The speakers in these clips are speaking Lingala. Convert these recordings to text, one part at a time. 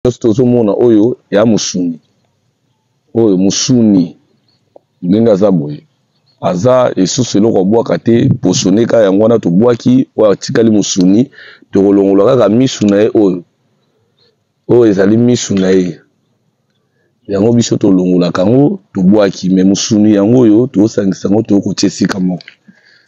Nyonso tozomona oyo ya musuni, oyo musuni ndenge aza boye aza lisusu eloko abwaka te, poso nde kaka yango wana tobwaki, oyo atikali musuni tokolongola kaka misu na ye oyo, oyo ezali misu na ye yango biso tolongolaka yango tobwaki, mais musuni yango oyo tokosangisa yango tokotia esika moko.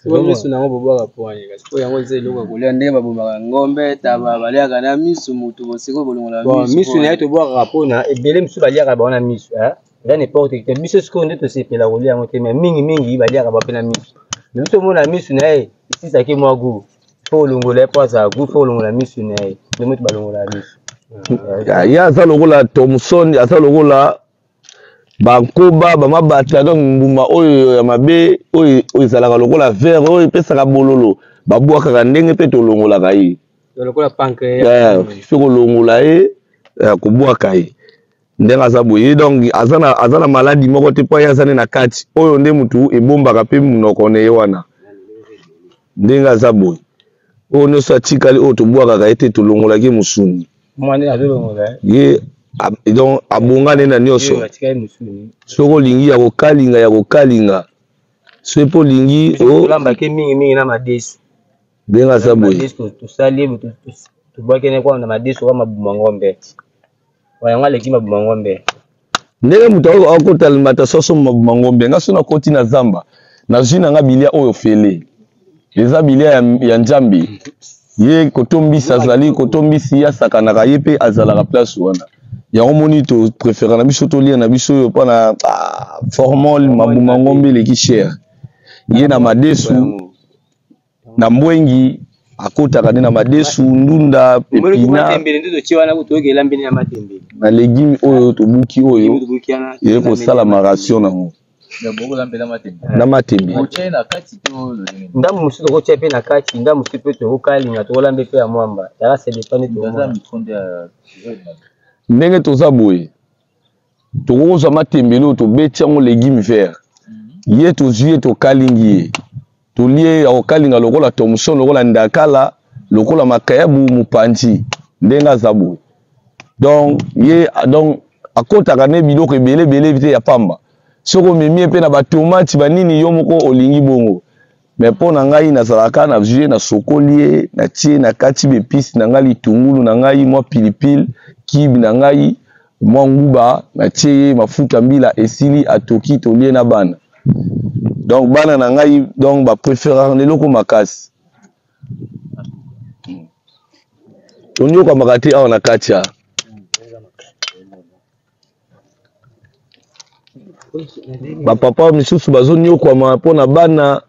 Sikoyo misu na yango bobwaka po wani kasi po yango eza eloko ya kolia ndenge babomaka ngombe taba baliaka na misu mutu bo sikoyo bolongola Bon, misu na ye tobwakaka mpona ebele mosusu baliaka bango na misu eh? Eza n'importe te biso sikoyo nde tosepela kolia yango te mais mingi mingi baliaka bango mpe na misu mais biso omona misu na ye esisaki mwa gout fo olongola ye mpo azala gout fo olongola misu na ye nde moto balongola misu. Ye aza lokola Thomson, aza lokola bankoba bamabata, donc mbuma oyo ya mabe oyo ezalaka lokola vert oyo epesaka bololo, babwakaka ndenge mpe tolongolaka ye lokola pancréas. Soki kolongola ye, kobwaka ye ndenge aza boye, donc aza na maladi moko te mpo ye aza nde na kati oyo nde mutu ebombaka mpe monoko na ye wana ndenge aza boye. Oyo nyonso atikali oyo tobwakaka ye te, tolongolaki mosuni ye, donc abongani na nyonso. Soki olingi ya kokalinga, ya kokalinga, soki mpe olingi olambaki mingimingi na madesu ndenge aza boye, tosali tobwaki na madesu wa mabuma ngombe yango aleki mabuma ngombe. Ndenge moto akota mata soso mabuma ngombe, nga so nakoti na zamba nazwi na nga bilia oyo fele eza bilia ya Nzambe. Ye kotombisi azali kotombisi, ye asakanaka, ye mpe azalaka place wana. Yango moni topréféra na biso tolia na biso oyo mpona formol mabuma ngombe eleki cher. Ye na madesu na mbwengi akotaka nde na madesu, ndunda, epina na legume oyo tobuki oyo eye kosala maration nango na matembe. Ndambo mosusu tokotia mpe na kati, ndambo mosusu mpe tokokalinga, tokolamba mpe ya mwamba yaka ça dépend nde. Ndenge toza boye, tokokozwa matembele oyo tobeti yango légume vert, ye tozwi ye tokalingi ye, tolie ya kokalinga lokola thomson, lokola ndakala, lokola makayabu mopanzi ndenge aza boye. Donc ye donc akotaka ne biloko ebele ebele te ya pamba. Soki omemi ye mpe na batomati banini, yo moko olingi bongo, mais mpo na ngai nazalaka nazwi ye, nasokoli ye, natie na kati baépices na ngai, litungulu na ngai, mwa pilipili kibe na ngai, mwa nguba, natie ye mafuta mbila, esili, atoki, tolie na bana. Donc bana na ngai donc bapréféraka na eloko makasi, tonyokamaka te awa na kati ya bapapa misusu bazonyokwama mpona bana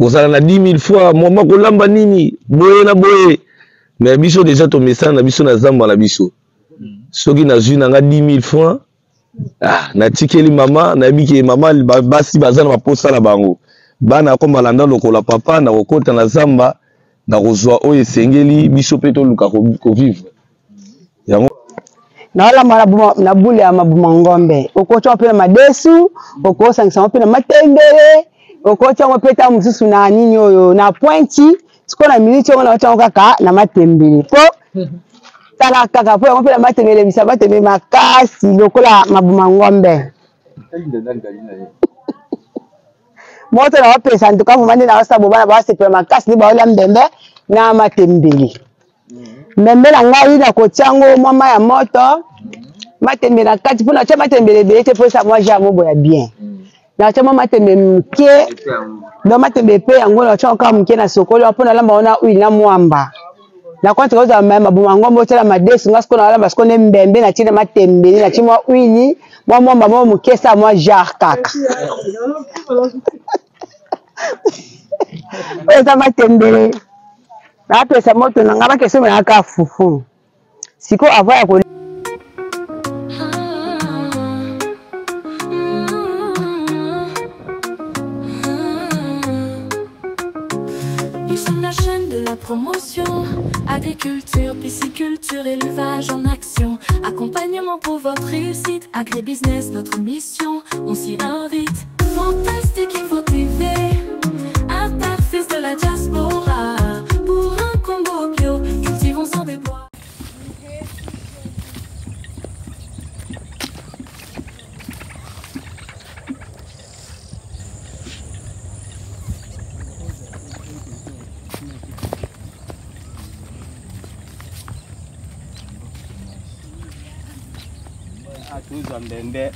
kozala na 10 000 fois mama kolamba nini boye na boye. Mais biso déjà tomesana na biso na zamba na biso. Soki nazwi na nga 10 000 francs, natikeli mama, nayebi ke mama basi baza na baposa na bango, bana ako malanda lokola papa nakokota na zamba, nakozwa oyo esengeli biso mpe toluka kovivre yango. Naolamba na bule ya mabuma ngombe, okotya mpe na madesu, okosangisa ngo mpe na matembele, okotya ngo mpe ntango mosusu na nini oyo na pointi. Sikoyo na miniti yango naotya ngo kaka na matembele, mpo tala kaka mpo yango mpe na matembele ebisa matembele makasi lokola mabuma ngombe. Moto na bapesa ntuka vraimen nde naosala bo bana basepela makasi nde baolia mbembe na matembele. Mbembe na ngai nakotia yango mwa mai ya moto, matembele na kati, mpo natia matembele ebele te mpo esa mwa jus mobo ya bien. Natia mwa matembele moke, donc matembele mpe yango natia kaka moke na sokoli mpo nalamba ngo na huile na mwamba. Nakonti kozwa mabuma ngombe otiala madesu, nga sikoyo nalamba sikoyo nde mbembe natie na matembele, natie mwa huile, mwa mwamba moko moke, esa mwa jar kaka. Oyo eza matembele, napesa moto na ngai bakesomela kaka fufu sikoyo avant ya ko Nous sommes la chaîne de la promotion. Agriculture, pisciculture, élevage en action. Accompagnement pour votre réussite. Agribusiness, notre mission. On s'y invite. Fantastique Info TV. Interface de la diaspora. Pour un Congo bio, cultivons sans déboire. Tozwa mbembe,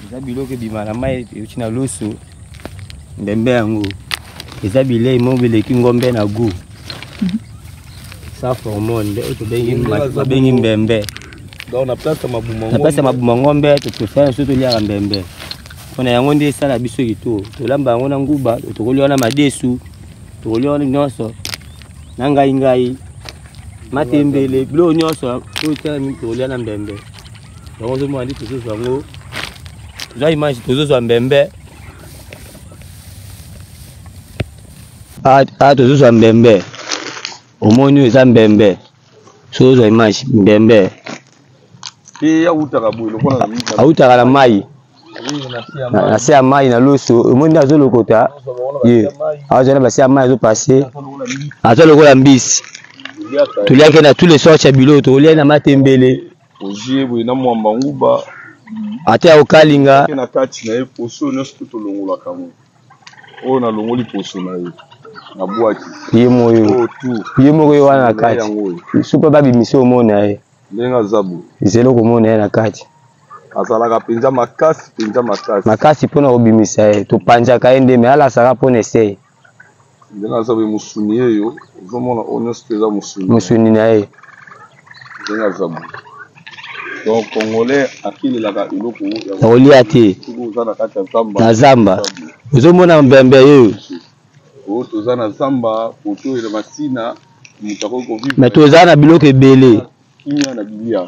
eza biloko ebima na mai, euti na loso. Mbembe yango eza bilei moko bileki ngombe na gout, sans hormone, nde oyo tobengi, babengi mbembe. Donc na place ya mabuma, na place ya mabuma ngombe, topréfère so toliaka mbembe, mpona yango nde esala biso kitoko. Tolamba yango na nguba, tokolia wana madesu, tokolia wana nyonso na ngai ngai matembele, biloko nyonso oyo tia tokolia na mbembe. Yango ozomona nde tozozwa yango, tozwa image, tozozwa mbembe. A tozozwa mbembe, omoni oyo eza mbembe. So ozwa image mbembe awutaka boye lokola awutaka na mai, na se ya mai, na loso. Omoni nde azolokota ye, azwa na base ya mai, azopase, aza lokola mbisi. Toliaki na tous les sortes ya biloko, tokolia na matembele. Ozwi ye boye na mwamba nguba. Ata ya kokalinga. Na kati na ye poso nyonso to tolongolaka yango. Oyo nalongoli poso na ye, nabwaki. Ye moyo, ye moko ye wana na kati, supa babimisi, omona ye. Ndenge aza boye. Zelo komona ye na kati. Azalaka mpenza makasi, mpenza makasi. Makasi mpona kobimisa ye, topanzaka ye nde me alasaka mpona esei. Ndenge aza boye, mosuni yeyo ozomona, oyo nyonso mpe eza mosuni. Mosuni na ye. Ndenge aza boye, donc Congolais akelelaka eloko ya kolia te. Oza na kati ya zamba. Na zamba ozomona mbembe yeyo. Oyo toza na zamba, koto oyo na masina, moto akoki kovivre. Me toza na biloko ebele. Kimia na bilia.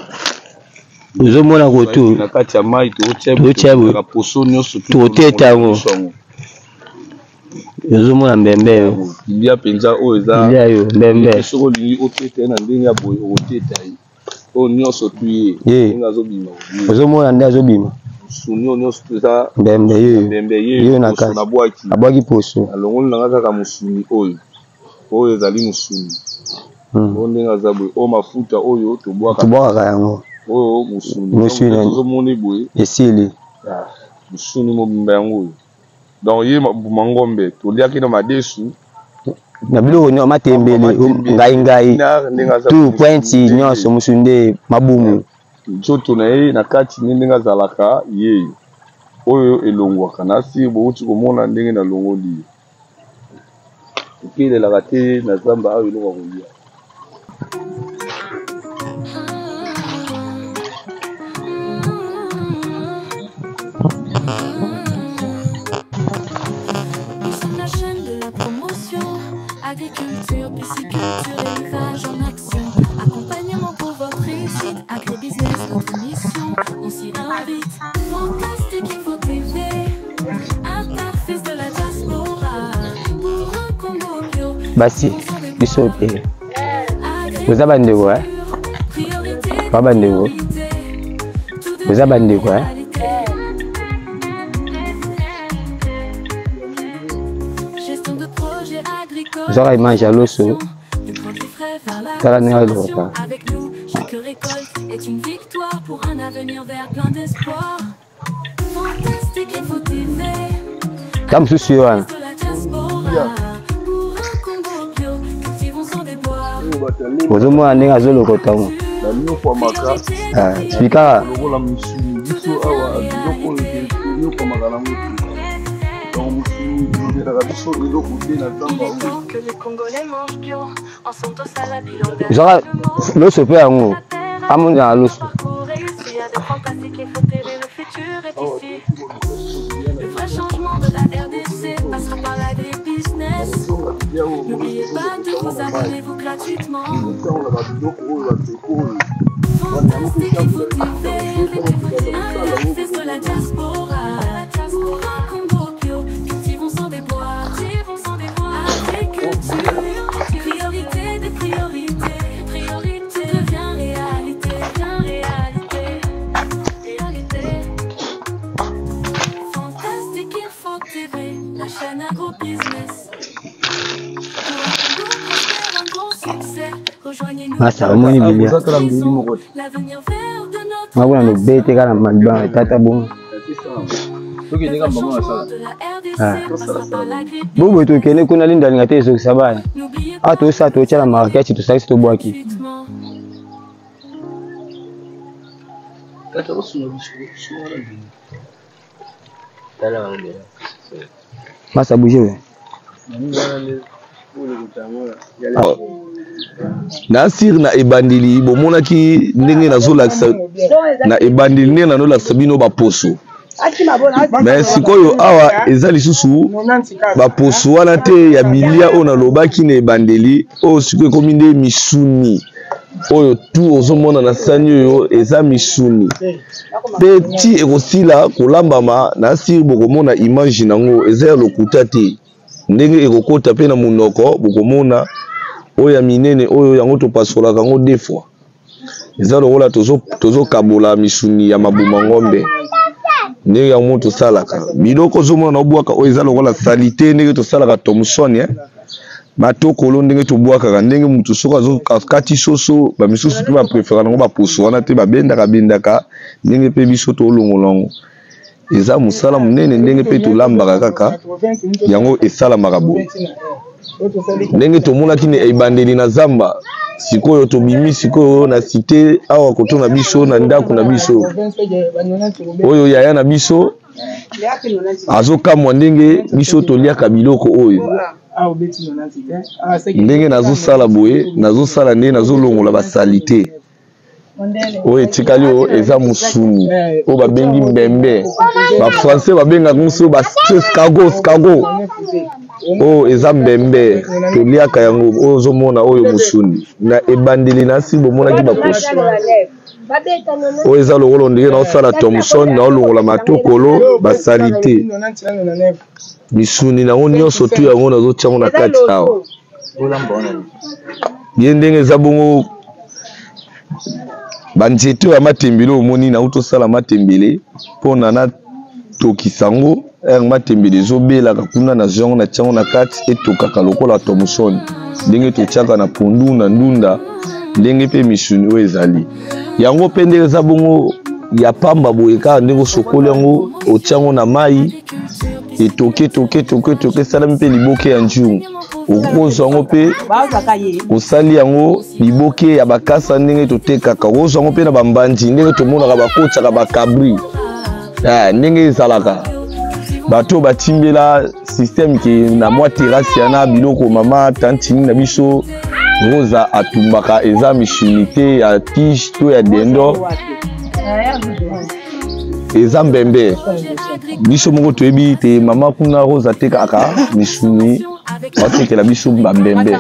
Ozomona koto na kati ya mai, totia boye poso nyonso. Toteta yango, ozomona mbembe yo. Bilia mpenza oyo eza. Bilia yo mbembe. Soki olingi oteta ye na ndenge ya boye, okoteta ye oyo nyonso tu ye. Ye. Ndenge azobima. Ozomona nde azobima. Mosuni oyo nyonso tu eza mbembe yeyo. Mbembe ye. Yeyo na poso. Kati nabwaki. Abwaki poso. Alongoli nanga kaka mosuni oyo, oyo ezali mosuni. Oyo ndenge aza boye, oyo mafuta oyo tobwaka. Tobwakaka yango. Oyo mosuni. Mosuni. Tozomoni boye. Esili. Ah, mosuni mobimba yango oyo. Donc ye mbuma ngombe toliaki na madesu. Na biloko nyonso, matembele, ngai ngai, tout pointi nyonso, mosuni nde mabumu. Nzoto na ye na kati nde ndenge azalaka ye oyo elongwaka na si bouti komona ndenge nalongoli ye. Okelelaka te na zamba awa eloko ya kolia. Nous sommes la chaîne de la promotion. Agriculture, pisciculture, élevage en action. Accompagnement pour votre réussite. Agribusiness, notre mission. On s'y invite. Fantastique Info TV. Interface de la diaspora. Pour un Congo bio. Basi biso te, boza bandeko, eh? Priorité. Ba bandeko, boza bandeko, eh? Gestion de projet agricole. Ozwaka image ya loso. Du produit frais vers la Tala ndenge consommation. alobaka. Avec nous, chaque récolte est une victoire pour un avenir vert plein d'espoir. Fantastique Info TV. Ta mosusu ye wana. De la diaspora. Pour un Congo bio, cultivons sans déboire. Ozomona ndenge azolokota ngo. Banyokwamaka. Ah, spikaka. Lokola mosuni, biso awa biloko oyo tonyokwamaka nango te. Donc mosuni elobelaka biso eloko te na zamba Il est oyo. temps que les Congolais mangent bio. En sont au salade, Ozwaka loso mpe yango amonzaka loso. Parcours réussi avec Fantastique Info TV, le futur est ici. Le vrai changement de la RDC passera par l'agribusiness. N'oubliez pas de vous abonner-vous gratuitement. Otangola biloko oyo bateko oyo. Fantastique Info TV, interface de la diaspora. Pour un Congo bio, cultivons sans déboire. Agriculture, priorité des priorités. Priorité devient réalité, devient réalité. Réalité. Fantastique Info TV, la chaîne agro-business. Pour un Congo prospère, un grand succès. Rejoignez-nous. Masa omoni bilia. Ozatala mbili moko te. L'avenir vert de notre Ngakuna lobete kaka na malibanga tata bongo. Soki ndenge mama asala. de la RDC Ah. passera par l'agribusiness. Boboye tokende kuna, linda alinga te ezokisa bana. N'oubliez Awa tosala, totya na market, tosalisi, tobwaki. gratuitement. Masa bouger. Nasir na ebandeli bomonaki ndenge nazolakisa na ebandeli ndenge nazolakisa bino baposo me sikoyo awa eza lisusu baposo wana te ya bilia oyo nalobaki na ebandeli oyo sikoyo ekomi nde misuni oyo tu ozomona na sani oyo eza misuni mpe ti ekosila kolambama na sire bokomona image nango eza ya lokuta te ndenge ekokota mpe na monoko bokomona oyo ya minene oyo yango topasolaka yango deux fois eza lokola tozokabola tozo misuni ya mabuma ngombe ndenge yango tosalaka biloko ozomona na obwaka oyo eza lokola salite ndenge tosalaka thomson eh? matokolo ndenge tobwakaka ndenge moto soki akati soso bamisusu mpe baprefera nango baposo wana te babendaka bendaka ndenge mpe biso tolongola yango eza mosala monene ndenge mpe tolambaka kaka yango esalamaka boye ndenge tomonaki na ebandeli na zamba sikoyo tobimi sikoyo na site awa koto na biso na ndako na biso oyo yaya na biso azokamwa ndenge biso toliaka biloko oyo ndenge nazosala boye nazosala ndenge nazolongola basalite oyo etikali oyo eza mosuni oyo babengi mbembe bafrançais babengaka mosu bascago scago oyo eza mbembe toliaka yango oyo ozomona oyo mosuni na ebandeli na nsi bomonaki baposo oyo eza lokola ondenge naosala thomson naolongola matokolo basalite misuni nango nyonso tu yango nazotia yango na kati awa ye ndenge eza bongo banzete oyo ya matembele omoni nauti osala matembele mpona natokisa yango ere matembele ezobelaka kuna nazwi yango natia yango na kati etokaka lokola thomson ndenge totiaka na pondu na ndunda ndenge mpe misuni oyo ezali yango mpe ndenge eza bongo ya pamba boye kaka ndenge osokoli yango otia yango na mai etoke etoke etoke etoke esalami mpe liboke ya njungu okozwa yango mpe osali yango liboke ya bakasa ndenge totekaka okozwa yango mpe na bambanzi ndenge tomonaka bakotisaka bakabri eh, ndenge ezalaka bato oyo batimbela systeme ke na mwa terrasse yana biloko mama tantini na biso rosa atumbaka eza misuni te ya tige to ya dendo eza mbembe biso moko toyebi te mama kuna rose atekaka misuni batekela biso bambembe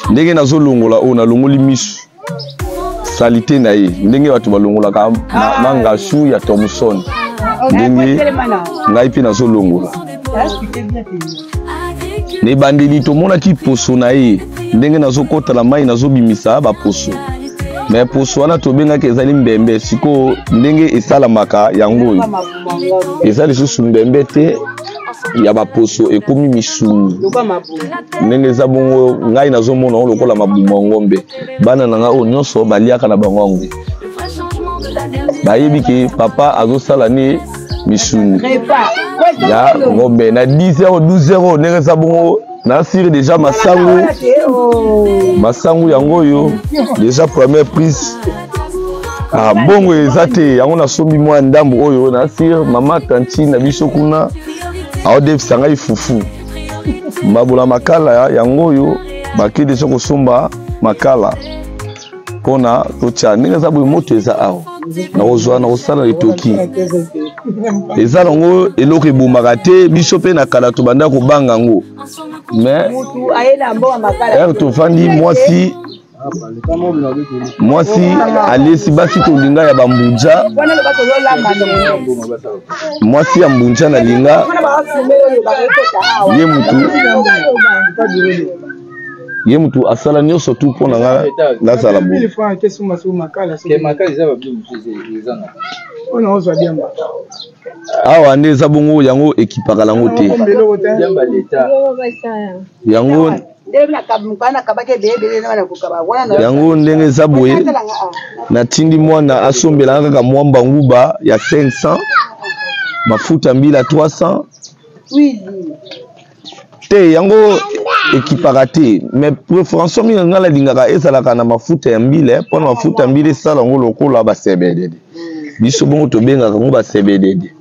ndenge nazolongola oyo nalongoli misu salite na ye ndenge bato balongolaka mangasu ya thomson ndenge ngai mpe nazolongola na ebandeli tomonaki poso na ye ndenge nazokɔta na mai nazobimisa baposo me poso wana tobengaki ezali mbembe sikoyo ndenge esalamaka yango oyo eza lisusu mbembe te ya baposo ekomi misuni ndenge eza bongo ngai nazomona yango lokola mabuma ya ngombe bana na ngai oyo nyonso baliaka na bango yango bayebi ke papa azosala ni misuni ya ngombe na 10 heures 12 heures ndenge eza bongo nasiri deja masangu masangu yango oyo deja première prise ah, bongo eza te yango nasombi mwa ndambo oyo nasir mama tanti na biso kuna aodefisa ngai fufu mbabola makala yango oyo bake deja kosomba makala mpona totya ndenge eza boye moto eza awa nakozwa nakosala etoki eza nango eloko ebomaka te biso mpe na kala tobanda kobanga yango mais ere tofandi mwasi mwasi alesi basi tolinga ya bambunja mwasi ya mbunja nalinga ye mutu ye mutu asala nyonso tu mpo na nga nazala boye awa nde eza bongo yango ekipaka nango te yango yango ndenge eza boye natindi mwana asombelanga kaka mwa mbanguba ya 500 mafuta mbila 300 te yango ekipaka te mais préférence mingi ngai nalingaka ezalaka na mafuta ya mbila mpona mafuta ya mbila esala yango lokola basebedede. Biso bongo tobengaka yango basebedede.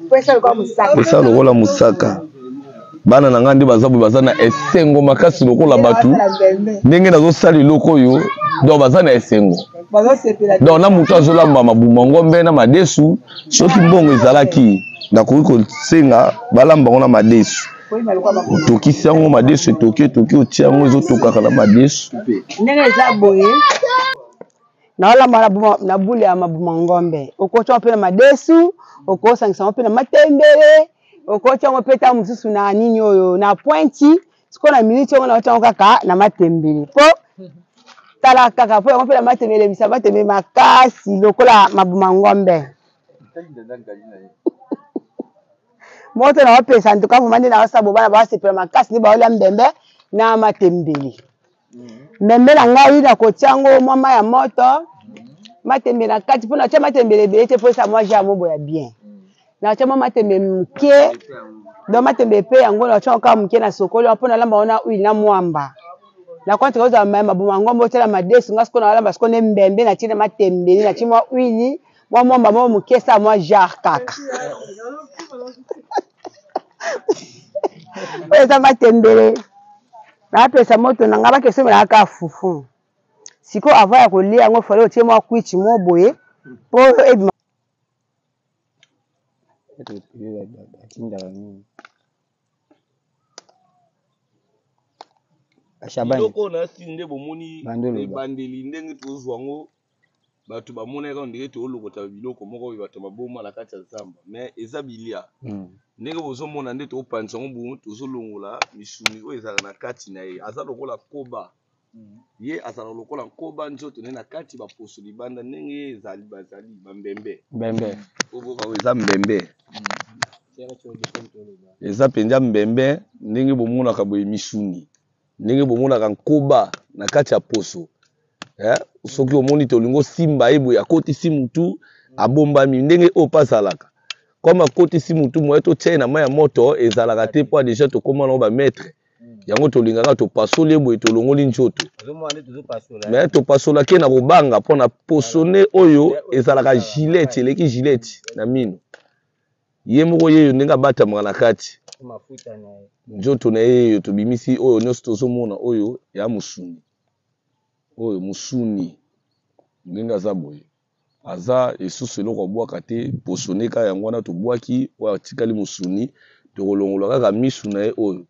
Esa lokola mosaka. Bana na ngai nde baza boye, baza na esengo makasi lokola bato ndenge nazosala eloko oyo, donc baza na esengo. Donc na moto azolamba mabuma ngombe na madesu, soki mbongo ezalaki nakoki kosenga balamba yango na madesu. Otokisi yango madesu, etoki etoki, otia yango ezotokaka na madesu. Ndenge eza boye naolamba na bule ya mabuma ngombe, okotya yango mpe na madesu, okosangisa yango mpe na matembele, okotya yango mpe ntango mosusu na nini oyo na pointi. Sikoyo na miniti yango naotya yango kaka na matembele, mpo tala kaka mpo yango mpe na matembele ebisa matembele makasi lokola mabuma ngombe. Moto na bapesa ntuka vraimen nde naosala bo bana basepela makasi nde baolia mbembe na matembele. Mbembe na ngai nakotia yango mwa mai ya moto, matembe na kati, mpo natia matembele ebele te mpo esa mwa ja mobo ya bien. Natia mwa matembe moke, donc matembe mpe yango natia yango kaka moke na sokoli mpo nalamba yango na huile na mwamba. Nakonti kozwa mabuma ngombe otiala madesu, nga sikoyo nalamba sikoyo nde mbembe natie na matembele, natie mwa huile mwa mwamba moko moke esa mwa jar kaka. Oyo eza matembele, napesa moto na ngai bakesomela kaka fufu. Sikoyo avant ya kolia yango fale otie mwa kwiti mo boye mpo ebima. Biloko na si nde bomoni ebandeli ndenge tozwa yango, bato bamonaki ndenge tolokota biloko moko oyo bato baboma na kati ya zamba, mais eza bilia. Ndenge bozomona nde topanza yango bongo, tozolongola misuni oyo ezalaka na kati na ye. Aza lokola koba, ye azalaka lokola nkoba, nzoto nde na kati baposo libanda, ndenge ye ezali bazali bambembe. Mbembe oyo eza mbembe, eza mpenza mbembe. Ndenge bomonaka boye misuni, ndenge bomonaka nkoba na kati ya poso. Soki omoni tolingi osimba ye boye, akotisi mutu abombami ndenge oyo mpe azalaka. Comme akotisi mutu, moye totia ye na mai ya moto ezalaka te, mpo deja tokóma nango bamaître yango. Tolingaka topasoli ye boye, tolongoli nzoto, mais topasolaki ye na kobanga mpona posone oyo ezalaka gilete, eleki gilete na mino. Ye moko yeyo ndenge abatamaka na kati nzoto na ye yeyo. Tobimisi oyo nyonso tozomona oyo ya mosuni, oyo mosuni ndenge aza boye, aza lisusu eloko abwaka te. Poso nde kaka yango wana tobwaki, oyo atikali mosuni. Tokolongola kaka misu na ye oyo,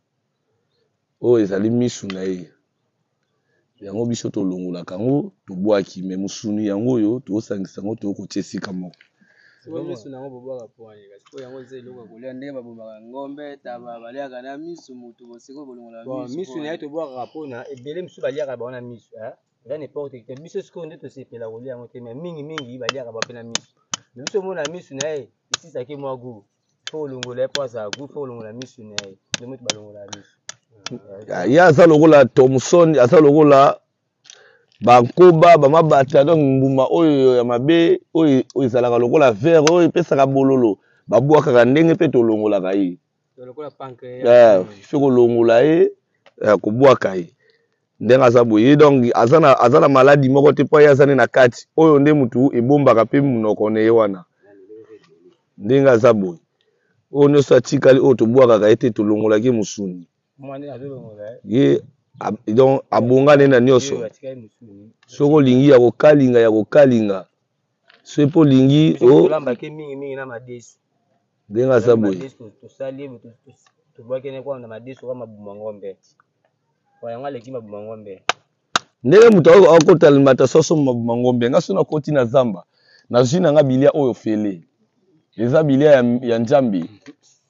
oyo ezali misu na ye, yango biso tolongolaka yango tobwaki. Me mosuni yango oyo tokosangisa yango, tokotia esika moko. Misu nango bobwaka po ani? Kasi po yango eza eloko ya kolia, ndenge babomaka ngombe, taba, baliaka na misu. Motu bosikoyo bolongola misu na ye tobwakaka mpona ebele mosusu baliaka bango na misu, eza n'importe te. Biso sikoyo nde tosepela kolia yango te, mais mingimingi baliaka bango mpe na misu. Mais biso omona misu na ye esisaki mwa goût, faut olongola ye mpo azala goût, faut olongola misu na ye nde moto balongola misu. Ye aza lokola Thomson, aza lokola bankoba bamabata, donc mbuma oyo ya mabe oyo ezalaka lokola vert, oyo epesaka bololo, babwakaka ndenge mpe tolongolaka ye. Fe kolongola ye, kobwaka ye ndenge aza boye. Donc aza na maladi moko te, mpo ye aza nde na kati oyo nde mutu ebombaka mpe monoko na ye wana. Ndenge aza boye, oyo nyonso atikali oyo tobwakaka ye te, tolongolaki mosuni ye. Donc abongani na nyonso. Soki olingi ya kokalinga, ya kokalinga, soki mpo olingi ndenge aza boye. Ndenge moto akota alimentation so mabuma ngombe, nga so nakoti na zamba, nazwi na nga bilia oyo fele, eza bilia ya Nzambe.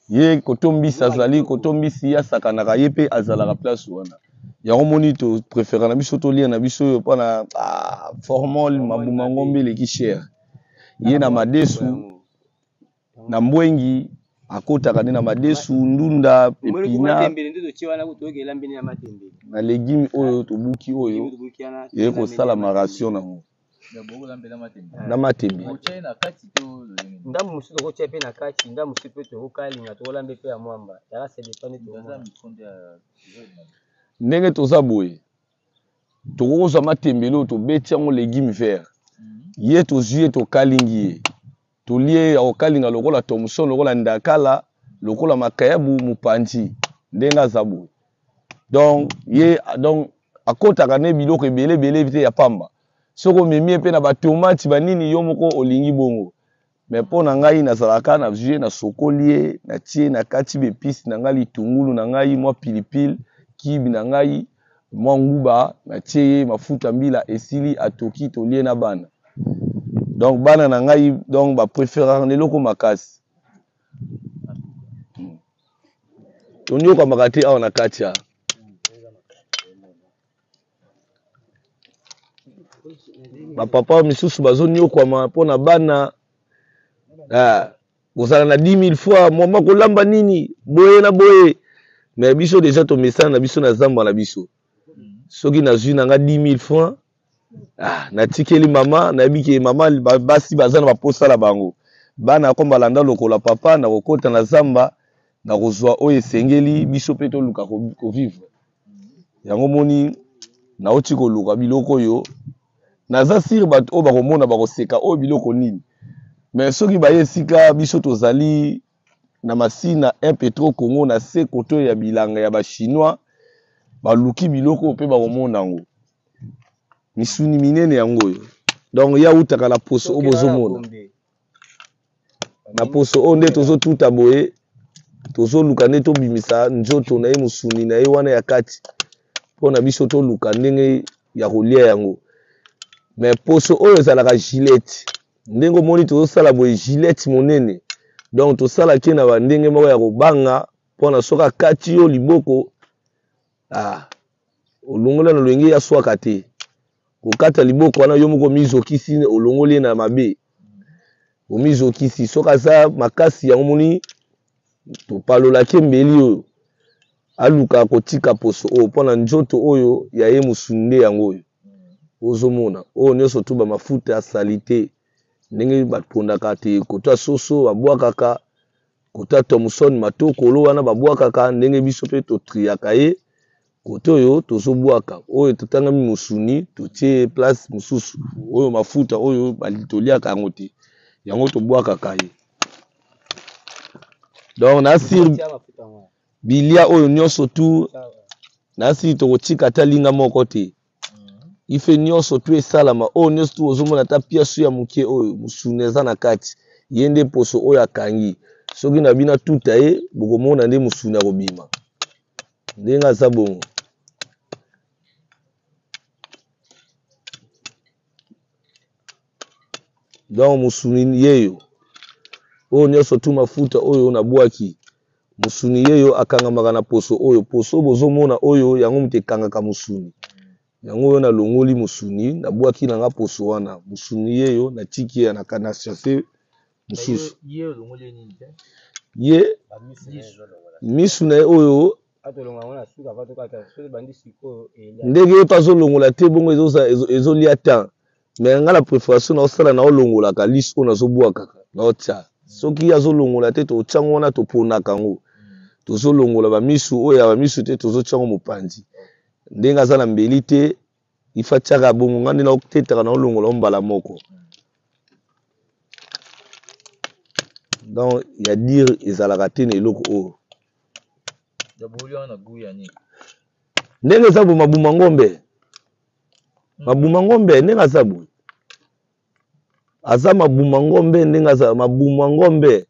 Ye kotombisi, azali kotombisi, ye asakanaka, ye mpe azalaka place wana. Yango moni topréféra na biso tolia na biso oyo mpona formol. Mabuma ngombe eleki cher. Ye na madesu na mbwengi akotaka nde na madesu, ndunda, epina na légume oyo tobuki, oyo eye kosalama ration nango na matembe. Ndambo mosusu tokotia mpe na kati, ndambo mosusu mpe tokokalinga, tokolamba mpe ya mwamba yaka, ça dépend nde tokomona. Ndenge toza boye, tokokozwa matembele oyo tobeti yango légume vert. Ye tozwi ye, tokalingi ye. Tolie ya kokalinga lokola thomson, lokola ndakala, lokola makayabu mopanzi ndenge aza boye. Donc ye donc akotaka ne biloko ebele ebele te ya pamba. Soki omemi ye mpe na batomati banini, yo moko olingi bongo. Mais mpo na ngai nazalaka na vie, nasokoli ye, natie na kati baepice na ngai, litungulu na ngai, mwa pilipili, kibi na ngai, mwa nguba, natie ye mafuta mbila, esili atoki, tolie na bana. Donc bana na ngai donc ba préféraka na eloko makasi. Tonyokamaka te awa na kati ya bapapa misusu bazonyokwama mpo na bana. Kozala na 10 000 fois mama kolamba nini boye na boye, mais biso deja tomesana na biso na zamba na biso. Soki nazwi na nga 10 000 francs, natikeli mama, nayebi ke mama basi baza na baposa na bango, bana ko balanda lokola papa, nakokota na zamba, nakozwa oyo esengeli biso mpe toluka kovivre. Yango moni nauti koluka biloko oyo, naza sire bato oyo bakomona bakoseka oyo biloko nini. Mais soki baye esika biso tozali na Masina 1 Petro Congo na se koto ya bilanga ya ba chinois, baluki biloko oyo mpe bakomona yango. Misuni minene yango oyo. Donc ya utaka na poso oyo bozomona. Na poso oyo nde tozotuta boye, tozoluka nde tobimisa nzoto na ye, mosuni na ye wana ya kati, mpo na biso toluka ndenge ya kolia yango. Mais poso oyo ezalaka gilette, ndenge omoni tozosala boye gilette monene. Donc tosalaki na ba ndenge moko ya kobanga mpo na soki akati yo liboko, olongola na lolenge ya swaka te. Kokata liboko wana yo moko omizokisi, olongoli ye na mabe, omizokisi. Soki aza makasi yango moni topalolaki mbeli oyo aluka kotika poso oyo mpo na nzoto oyo ya ye mosuni nde yango oyo ozomona oyo nyonso tu ba mafuta ya salite ndenge bapondaka te kota soso babwakaka kota Thomson matokolo wana babwakaka ndenge biso mpe totriaka ye kote oyo tozobwaka oyo totangami mosuni totie place mosusu oyo mafuta oyo toliaka yango te yango tobwakaka ye. Donc na sir bilia oyo nyonso tu na sir tokotika ata linga moko te. Ife nyonso tu esalama oyo nyonso tu ozomona ata piasu ya moke oyo mosuni eza na kati ye nde poso oyo akangi. Soki na bino tuta ye bokomona nde mosuni akobima ndenge aza bongo. Donc mosuni yeyo oyo nyonso tu mafuta oyo nabwaki mosuni yeyo akangamaka na poso oyo. Poso bozomona oyo yango moto ekangaka mosuni yango oyo nalongoli mosuni nabwaki nanga poso wana mosuni yeyo natiki ye na chasse mosusu ye misu na ye oyo ndenge ye mpe azolongola te bongo ezolia temps. Mais nga na préfération naosala naolongolaka lisi oyo nazobwakaka naotia soki azolongola te totia yango wana toponaka yango tozolongola bamisu oyo ya bamisu te tozotia yango mopanzi ndenge aza na mbeli te ifa tiaka bongo nga nde naotetaka naolongola mbala moko. Donc ya dire ezalaka te na eloko oyo ndenge eza bo mabuma ngombe mabuma ngombe ndenge aza boye aza mabuma ngombe ndenge aza mabuma ngombe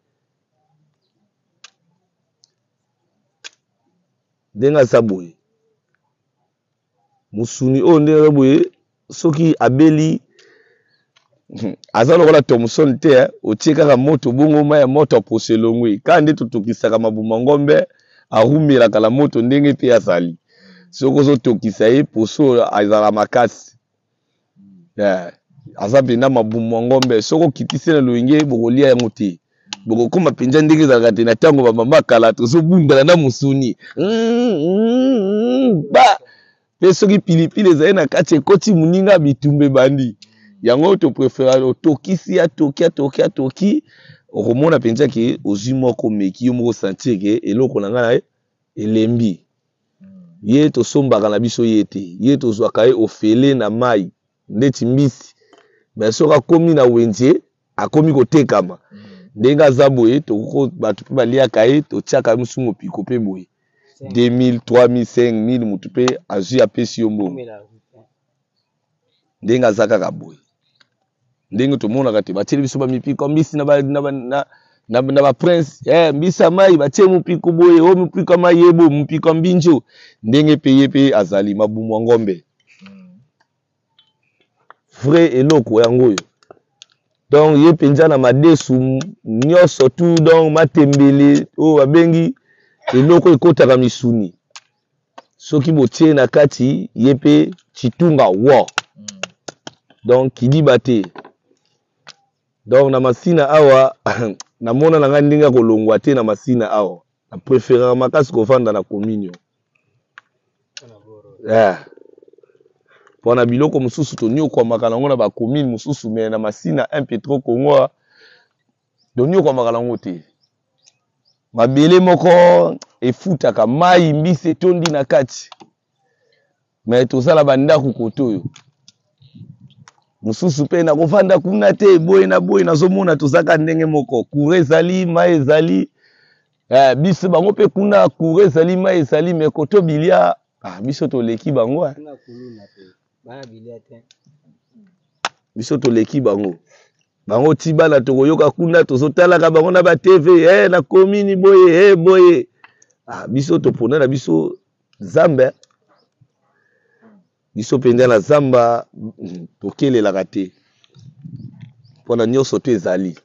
ndenge aza boye musuni oyo ndenge aza boye soki abeli aza lokola Thomson te otie kaka moto bongo mai ya moto aposo elongwe kaka nde totokisaka mabuma ngombe arumelaka na moto ndenge mpe azali soki ozotokisa ye poso azala makasi aza mpenza mabuma ngombe soki okitisi na loyenge bokolia yango te bokokoma mpenza ndenge ezalaka te na ntango bamama kala tozobundana na mosuni ba mpe soki pilipili ezali na kati ekoti moninga bitumba ebandi yango toprefera otokisi atoki atoki atoki okomona mpenza ke ozwi moko meki yo moko sentir ke eloko na ngai elembi ye tosombaka na biso ye te ye tozwaka ye ofele na mai ndeti mbisi mais soki akomi na wenze akomi kotekama. Ndenge aza boye, tokoko bato mpe baliaka ye, totiaka ye mosusu mopiko mpe boye 2000, 3000, 5000, motu mpe azwi apesi yo mbongo. Ndenge aza kaka boye, ndenge tomonaka te batieli biso bamipiko mbisi na ba, na, ba, na, na, na ba prince eh, mbisi ya mai batie mopiko boye, o mopiko ya mai yebo, mopiko ya mbinjo. Ndenge mpe ye mpe azali mabumu ya ngombe, vrai eloko yango oyo. Donc ye mpenza na madesu nyonso tu, donc matembele oyo babengi eloko ekotaka misuni, soki botie na kati ye mpe chitunga wo, donc kidiba te. Donc na Masina awa namona na ngai ndenge ya kolongwa te na Masina awa, na préféraka makasi kovanda na commune yeah. Mpona biloko mosusu toniokwamaka nango na bacommune mosusu, mais na Masina un peu trop Congo toniokwamaka nango te. Mabele moko efutaka mai, mbisi etondi na kati, mais tozala bandako kote oyo mosusu mpe nakovanda kuna te, boye na boye. Nazomona tozaka ndenge moko, courant ezali, mai ezali, biso bango mpe kuna courant ezali, mai ezali, mais koto bilia, biso toleki bango, biso toleki bango. Bango ti bana tokoyoka kuna, tozotalaka bango na ba TV, na commune boye, boye. Biso topona na biso Zamba, biso mpenza na zamba tokelelaka te, mpona nyonso to ezali.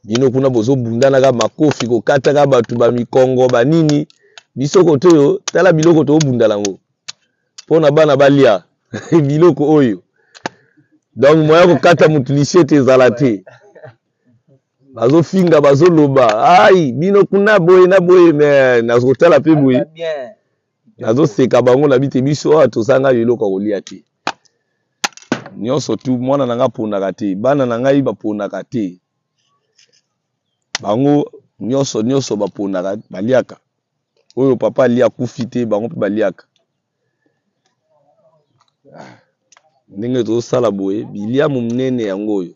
Bino kuna bozobundanaka makofi, kokataka bato ba mikongo banini, biso kote oyo tala biloko tobundala yango mpona bana balia biloko oyo. Donc moya kokata motu lisiete ezala te, bazofinga bazoloba ai bino kuna boye na boye, me nazotala mpe boye nazoseka bango na bite. Biso awa tozanga eloko ya kolia te, nyonso tu mwana na ngai aponaka te, bana na ngai baponaka te, bango nyonso nyonso baponaka, baliaka oyo papa alia akufi te, bango mpe baliaka. Ndenge tozosala boye biliamu monene yango oyo.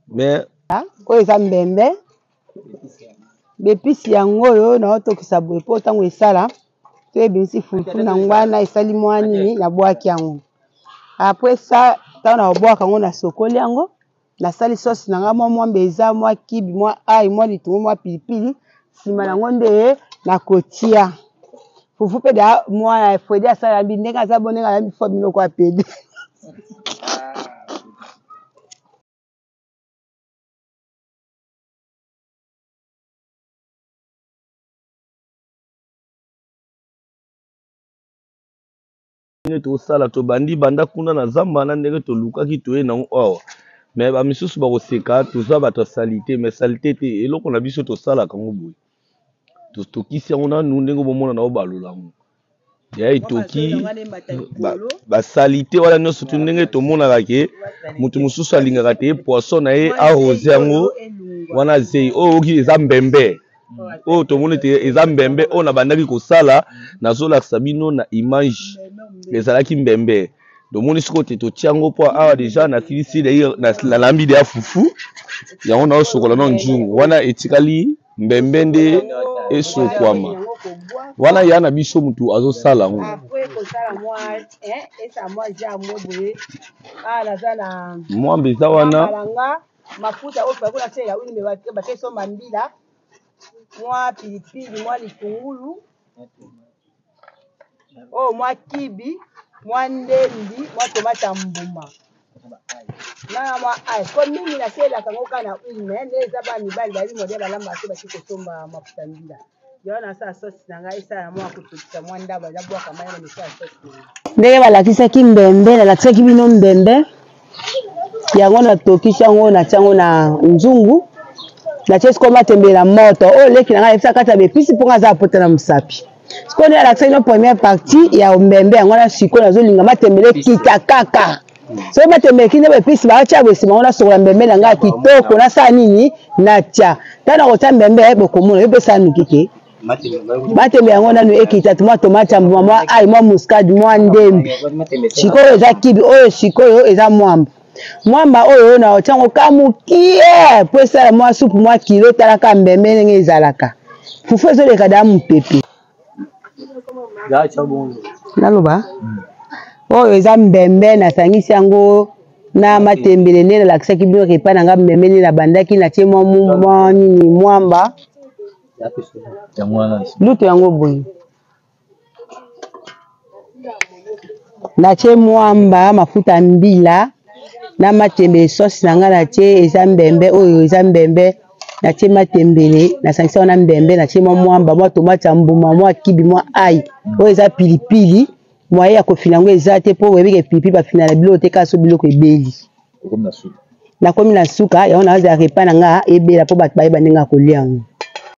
Mais oyo eza mbembe, bepisi yango oyo naotokisa boye mpo ntango esala to ebimisi fufu na ngwana esali mwa nini, nabwaki yango. Après ça, ntango nakobwaka yango, nasokoli yango, nasali sauce na ngai, mwa mwambe eza, mwa kibi, mwa ail, mwa litungu, mwa pilipili. Nsima nango nde nakotia fufu mpe da mwa Fredi asala bi ndenge aza bo ndenge alambi fo biloko ya pede. Ndenge tosala tobandi banda kuna na zamba na ndenge tolukaki toye nango awa, me bamisusu bakoseka toza bato ya salite, me salite te, eloko na biso tosalaka yango boye, tokisi yango nanu ndenge bomona na obalola yango ya etoki basalite wana nyonso tu. Ndenge tomonaka ke moto mosusu alingaka te poisson na ye arose yango wana zei oyo oki eza mbembe oyo tomoni te eza mbembe oyo nabandaki kosala, nazolakisa bino na image ezalaki mbembe. Tomoni sikoyo te totia yango mpo awa deja nasilisi nalambi deya fufu yango, naosokola no nzungu wana etikali mbembe nde esokwama wana ya na biso mutu azosala yango. Mwambe eza wana mafuta oyo fakula asalela wini me bakesomba mbila, mwa pilipili, mwa litungulu oyo, mwa kibi, mwa ndembi, mwa tomate ya mbuma na mwa ail. Po mingi nasalelaka yango kaka na huile, me nde eza bana mibali bayebi modele balambaka te, bati kosomba mafuta mbila. Yango nasala sauce na ngai, esala mwa kotokisa mwa ndambo, nabwaka mai na misala sauce na ngai. Ndenge balakisaki mbembe, nalakisaki bino mbembe yango, natokisi yango, natia yango na nzungu, natie sikoyo matembele na moto oyo leki na ngai ayebisa kati ya bepisi mpo ngai aza apota na mosapi. Sikoyo nde alakisaki no première partie ya mbembe yango wana. Sikoyo nazolinga matembele ekita kaka, soki matembele ekiti nde baepisi batia boye. Nsima ngo nasokola mbembe na ngai ya kitoko, nasala nini, natia. Ntango nakotia mbembe, bokomona yo mpe sala noki te matembe yango nanu ekita, mwa tomate ya mbuma, mwa ail, mwa muscade, mwa ndembi. Sikoyo eza kibi oyo, sikoyo eza mwamba. Mwamba oyo na otia yango ka mokie mpo esala mwa supu mwa kilo. Talaka mbembe ndenge ezalaka, fufu ezoleka da mopepe. Naloba oyo eza mbembe, nasangisi yango na matembele nde nalakisaki bino repas na nga. Mbembe nde nabandaki, natie mwa mwa nini, mwamba, luto yango boye, natie mwamba, mafuta mbila na matembele. Sauce na ngai natie eza mbembe. Oyo eza mbembe, natie matembele, nasangisi wana mbembe, natie mwa mwamba, mwa tomate ya mbuma, mwa kibi, mwa ai. Oyo eza pilipili, moye ya kofina yango eza te, mpo oyebi ke pilipili bafina na biloko te, kaka so biloko ebeli. Nakomi na suka yango, nazala repas na nga ebela mpo bato bayeba ndenge ya kolia yango.